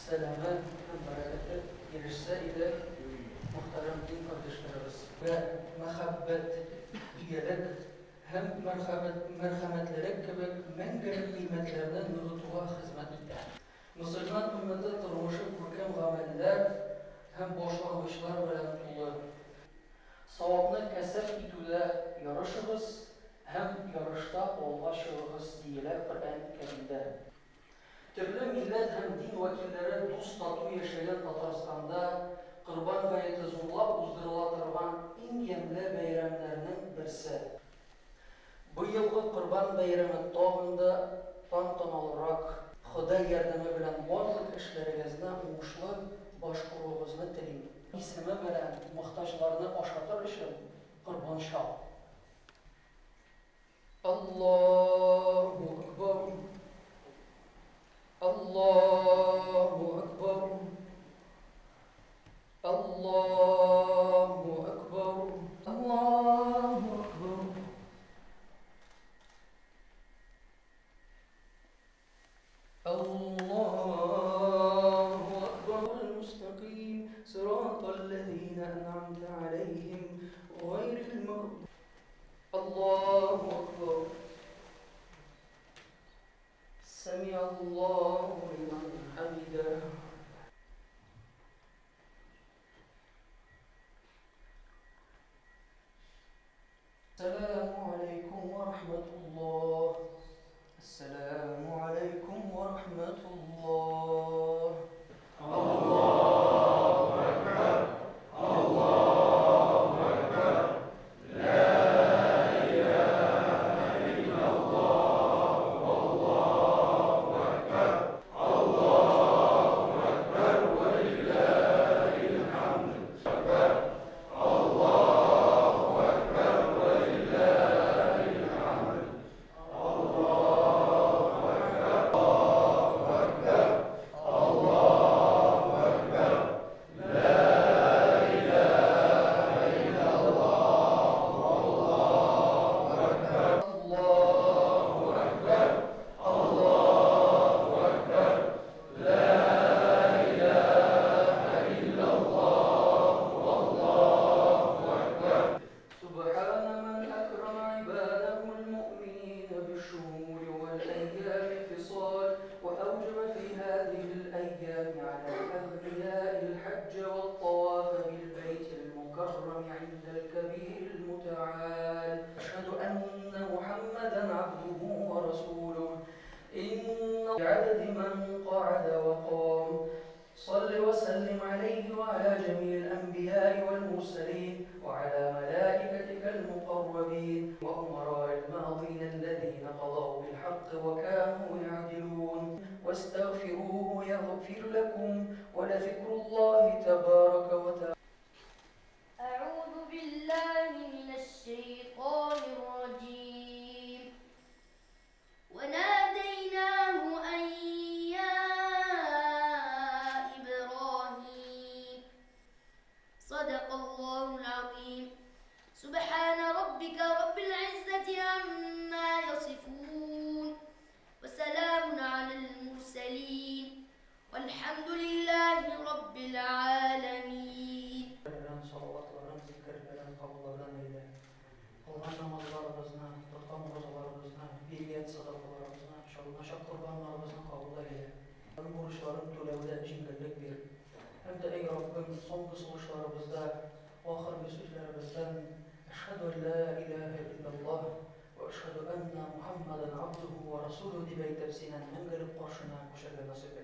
Сәламе һәм бәрәкәте ирешсә иде, мөхтәрәм дин кардәшләребез! Вә мәхәббәт, игелек һәм мәрхәмәтлелек кебек мәңгелек кыйммәтләрне ныгытуга хезмәт итә. Мөселман өммәте тормышы күркәм гамәлләр һәм башлангычлар белән тулы. Савапны кәсеп итүдә ярышыгыз һәм ярышта алга чыгыгыз, диелә Коръән Кәримдә. Төрле милләт һәм дин вәкилләре дус-тату яшәгән Татарстанда Корбан гаете зурлап уздырыла торган иң ямьле бәйрәмнәрнең берсе. Быелгы Корбан бәйрәме тагын да тантаналырак. Ходай ярдәме белән барлык эшләрегезне уңышлы башкаруыгызны телим. Исеме белән мохтаҗларны ашатыр өчен корбан чал. Аллаһу акбар. Аллаһу акбар. Аллаһу акбар. Аллаһу акбар. Аллаһу акбар. Мустаким сиратал лазина ан'амта алейхим гайрил магъдуби. Аллаһу акбар. Сәмиаллаһу лиман хәмидәһ. Әссәләмү аләйкүм вә рахмәтуллаһ. Әссәләмү аләйкүм вә рахмәтуллаһ. Аллаһу әкбәр! Аллаһу әкбәр! Лә иләһә илляллаһ, Аллаһу әкбәр! Аллаһу әкбәр, вә лилләһил хәмд! Әкбәр! Аллаһу әкбәр, вә лилләһил хәмд! Аллаһу әкбәр! Аллаһу әкбәр! Аллаһу әкбәр! Лә иләһә илляллаһ, Аллаһу әкбәр! Аллаһу әкбәр! Аллаһу әкбәр! Лә иләһә илляллаһ, Аллаһу әкбәр! Субхана ман әкрама гыйбадаһул муъминина бишшуһури вәл әййами фисал вә әүҗәбә фи һазихил әййами галәл әгънияил хәҗҗә вәт-тавафа бил бәйтил мукәррами гиндәл кәбирил мутәгал. Әшһәдү әннә Мухәммәдән габдуһу вә расулуһ. Инна би'адәди ман ка'адә вә кам. Салли вә сәллим галәйһи вә галә җәмиил әнбияи вәл мурсәлин вә галә мәлаикәтикәл мукаррәбин вә умараил мадыйнә әлләзинә кадау бил хаккы вә кану ягъдилун вәстәгъфируху ягъфир ләкүм вә ләзикруллаһи тәбарәкә вә тәгалә. Әгъузу биллаһи минәш-шәйтанир раҗим. Вәнадәйнәһу ән йә Ибраһим. Садакаллаһул газыйм. Сүбхәнә раббикә раббил гыйззәти гамма ясифун. Вәсәламун галәл мурсәлин. Вәлхәмдүлилләһи раббил галәмин. Белән салаватларын, зикерләрен кабуллардан әйлә. Кылган намазларыбызны, тоткан уразаларыбызны, биргән садакаларыбызны, чалыначак корбаннарыбызны кабул әйлә. Аның бурычларын түләүдә җиңеллек бир. Һәм дә, әй Раббым, соңгы сулышларыбызда, ахыргы сүзләребездән, Әшһәдү ән лә иләһә илляллаһ вә әшһәдү әннә Мухәммәдән габдүһү вә расүлүһ дип әйтеп, синнән мәңгелек каршына күчәргә насыйп әйлә.